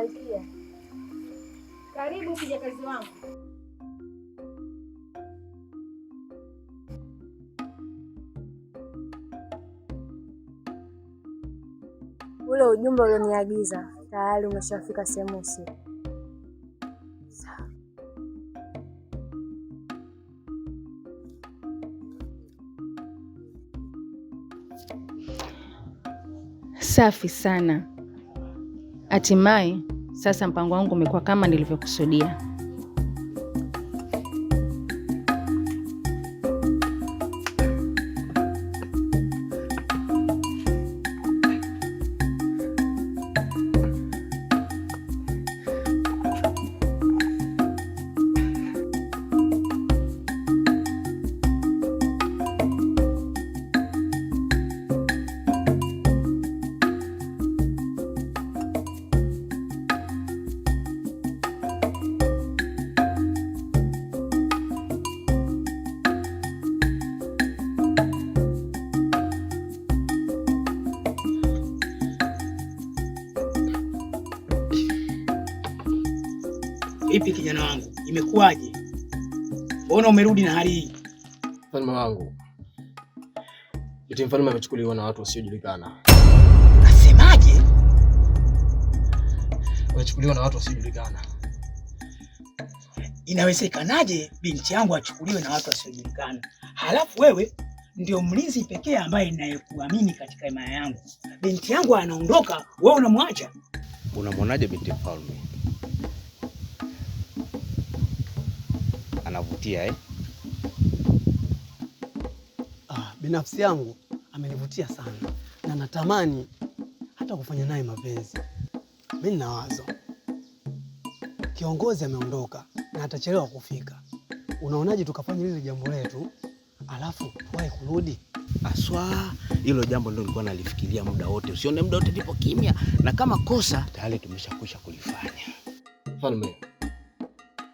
Malkia. Karibu kijakazi wangu. Ule ujumbe ulioniagiza tayari umeshafika sehemu husika. Sawa. Safi sana. Hatimaye sasa mpango wangu umekuwa kama nilivyokusudia. Vipi kijana wangu, imekuwaje? Mbona umerudi na hali hii? Mfalme wangu, eti mfalme amechukuliwa na watu wasiojulikana. Asemaje? Amechukuliwa na watu wasiojulikana. Inawezekanaje binti yangu achukuliwe na watu wasiojulikana, halafu wewe ndio mlinzi pekee ambaye ninayekuamini katika imaya yangu? Binti yangu anaondoka, wewe unamwacha? Unamwonaje binti mfalme? Anavutia eh? Ah, binafsi yangu amenivutia sana na natamani hata kufanya naye mapenzi. Mimi nina wazo, kiongozi ameondoka na atachelewa kufika. Unaonaje tukafanya lile jambo letu alafu tuwahi kurudi? Aswa, hilo jambo ndio nilikuwa nalifikiria muda wote. Usione muda wote nipo kimya, na kama kosa tayari tumeshakwisha kulifanya. Mfalme,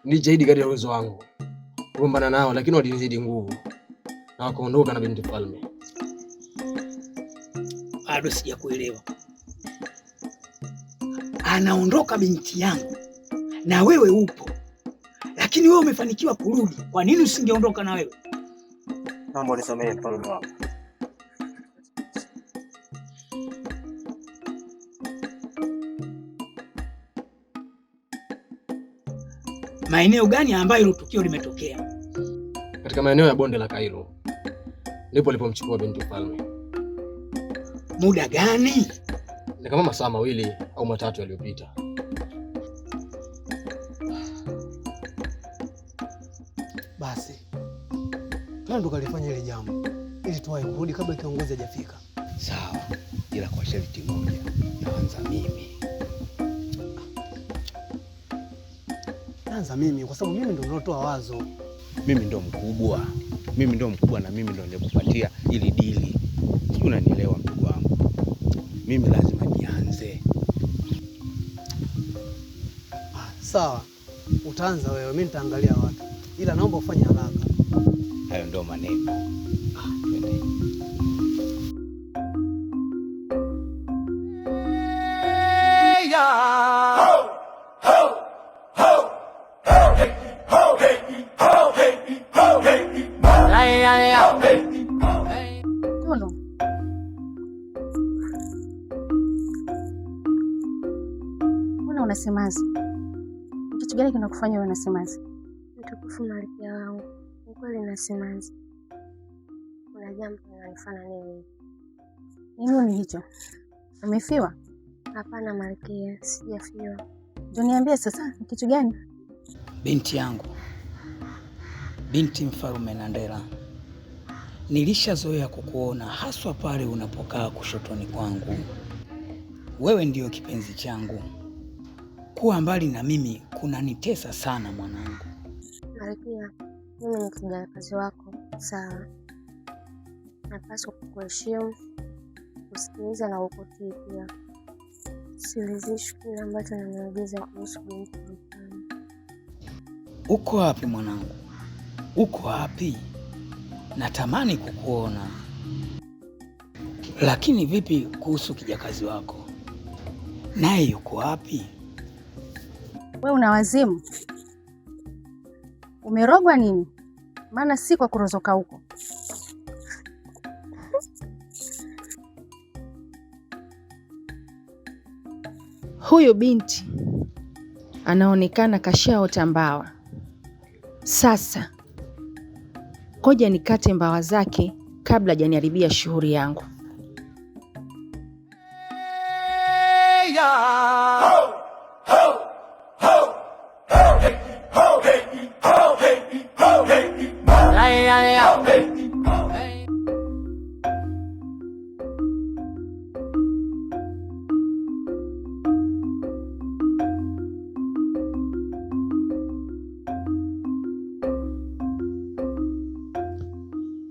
nilijitahidi kadri ya uwezo wangu kupambana nao, lakini walinizidi nguvu na wakaondoka na binti mfalme. Bado sijakuelewa. Anaondoka binti yangu na wewe upo, lakini wewe umefanikiwa kurudi. Kwa nini usingeondoka na wewe? Naomba unisamehe mfalme wangu. Maeneo gani ambayo hilo tukio limetokea? Katika maeneo ya bonde la Kairo ndipo alipomchukua binti mfalme. Muda gani? Ni kama masaa mawili au matatu yaliyopita. Basi twende tukalifanya hili jambo ili tuwahi kurudi kabla kiongozi hajafika. Sawa, ila kwa sharti moja, naanza mimi. Naanza mimi kwa sababu mimi ndo nilotoa wazo. Mimi ndo mkubwa, mimi ndo mkubwa na mimi ndo nilikupatia ili dili. Sijui unanielewa mdogo wangu, mimi lazima nianze. Ah, sawa, utaanza wewe, mimi nitaangalia watu, ila naomba ufanye haraka. Hayo ndo maneno. Ah, twende. Tunu, mbona unasemazi? Kitu gani kinakufanya wewe unasemazi? Mtukufu Malkia wangu, ukweli nasemaje? Kuna jambo linanifanya niwe hivi. Ni nini hicho? Umefiwa? Hapana Malkia, sijafiwa. Ndio niambie sasa, ni kitu gani? Binti yangu, binti mfalme Nandela, nilishazoea kukuona haswa pale unapokaa kushotoni kwangu. Wewe ndiyo kipenzi changu. Kuwa mbali na mimi kunanitesa sana mwanangu. Malkia, mimi ni kijakazi wako, sawa? Napaswa kukuheshimu, kusikiliza na kukutii pia. Siridhishwi kile ambacho naniagiza kuhusu binti wa mfalme. Uko wapi mwanangu? Uko wapi? Natamani kukuona. Lakini vipi kuhusu kijakazi wako? Naye yuko wapi? We una wazimu? Umerogwa nini? Maana si kwa kurozoka huko. Huyu binti anaonekana kashaota mbawa. Sasa ngoja nikate mbawa zake kabla hajaniharibia shughuli yangu.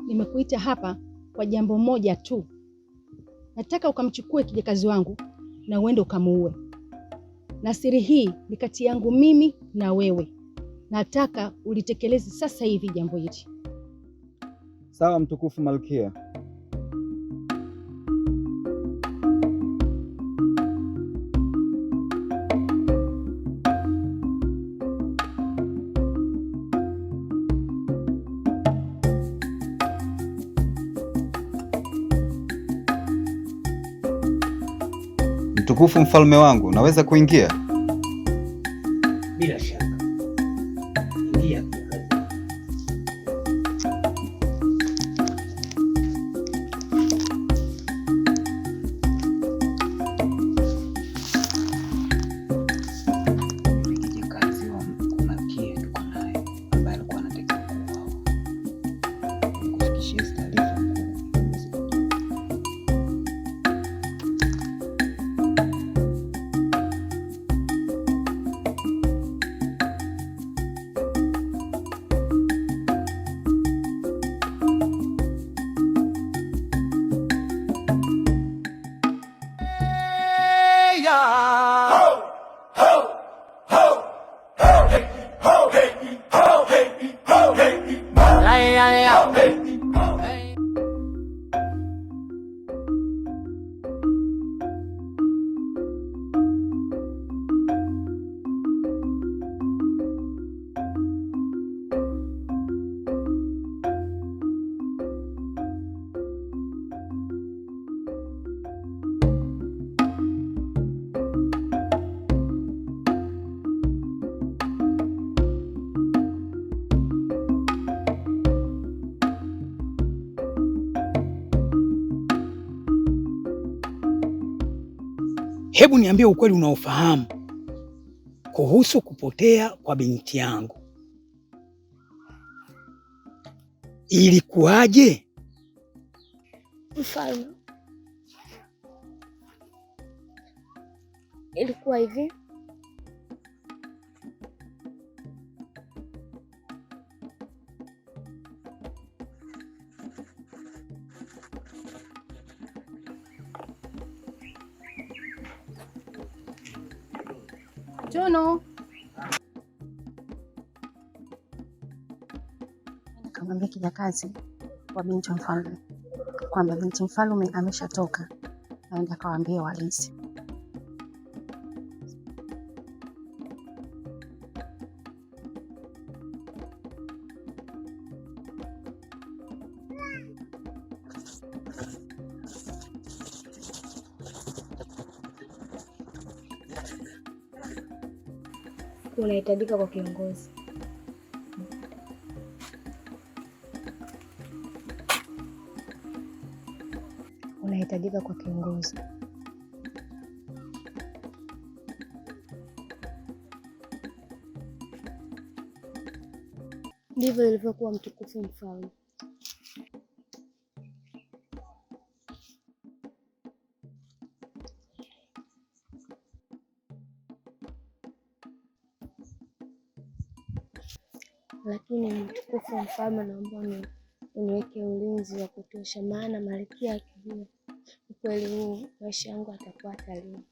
Nimekuita hapa kwa jambo moja tu. Nataka ukamchukue kijakazi wangu na uende ukamuue. Na siri hii ni kati yangu mimi na wewe. Nataka ulitekeleze sasa hivi jambo hili. Sawa, mtukufu Malkia. Mtukufu mfalme wangu, naweza kuingia? Bila shaka. Ingia kijakazi. Yule kijakazi wa Malkia tuko naye ambaye alikuwa anatakiwa kuuawa. Nikufikishie hizi taarifa mkuu, ili uweze kujua. Hebu niambie ukweli unaofahamu kuhusu kupotea kwa binti yangu. Ilikuwaje? Mfalme, ilikuwa hivi. Tunu. Nikamwambia kijakazi wa binti mfalme kwamba binti mfalme ameshatoka, aende akawaambie walinzi. Unahitajika kwa kiongozi. Unahitajika kwa kiongozi. Ndivyo ilivyokuwa, mtukufu mfalme. Lakini mtukufu mfalme, naomba uniweke ulinzi wa kutosha, maana malkia akijua ukweli huu, maisha yangu atakuwa hatarini.